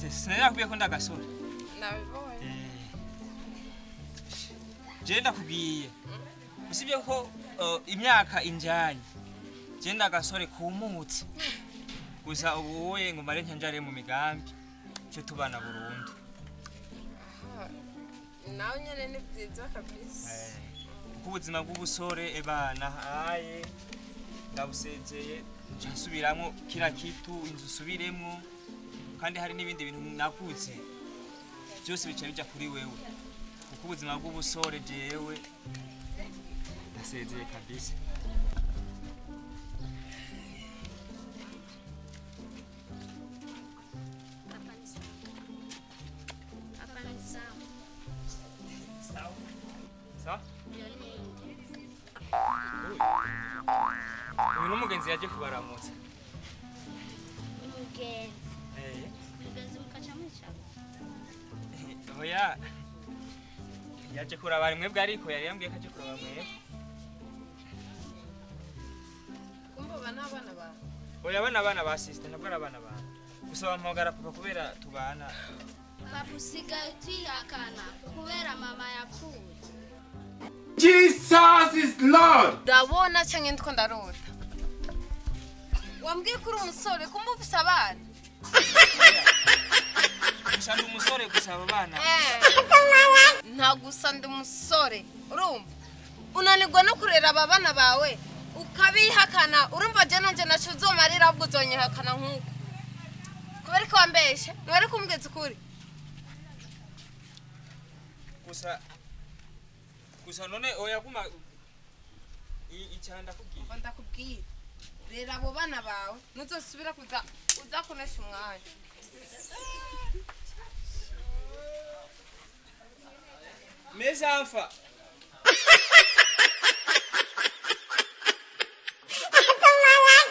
Sinari ko ndagasore. Nabibonye. Je ndakubwiye, usibye ko imyaka injanye, je ndagasore kumutse gusa. Ubuye ngo mare nkanjare mu migambi cyo tubana burundu. Nawe nyene ni byiza kabisa. Kuko ubuzima bw'ubusore, ebana aye ndabusezeye, nca nsubiramwo kila kitu, inzu usubiremwo, kandi hari n'ibindi bintu nakuze byose bica bija kuri wewe, kuko ubuzima bw'ubusore jewe ndasezeye kabisa. Papa ni sawa. Papa ni sawa. Sawa sawa. Iyo ni inde? Uyu n'umugenzi yaje kubaramutsa. Umugenzi. Eh. Umugenzi mukaca mwicara. Oya, yaje kuraba mwebwe, ariko yari yambwiye ko aje kuraba mwebwe. Kumva aba ni abana bawe? Oya, abana, abana ba sister, ntabwo ari abana bawe, gusa bampamagara papa kubera tubana. Papa, usigaye utwihakana kubera mama yapfuye. Jesus is Lord. Ndabona canke ndiko ndarota? Wambwiye ko uri umusore, kumva ufise abana? Gusa ndi umusore gusa, abo bana. Nta gusa ndi umusore. Urumva unanirwa no kurera aba bana bawe, ukabihakana. Urumva je nanje naco uzomarira, ahubwo uzonyihakana nk'uko kubera ko wambeshe. Ntiwari kumbwiza ukuri? Gusa none, oya, guma icara ndakubwira. Umva ndakubwira, rera abo bana bawe, ntuzosubira kuza uza kunesha umwanya. Mes enfants.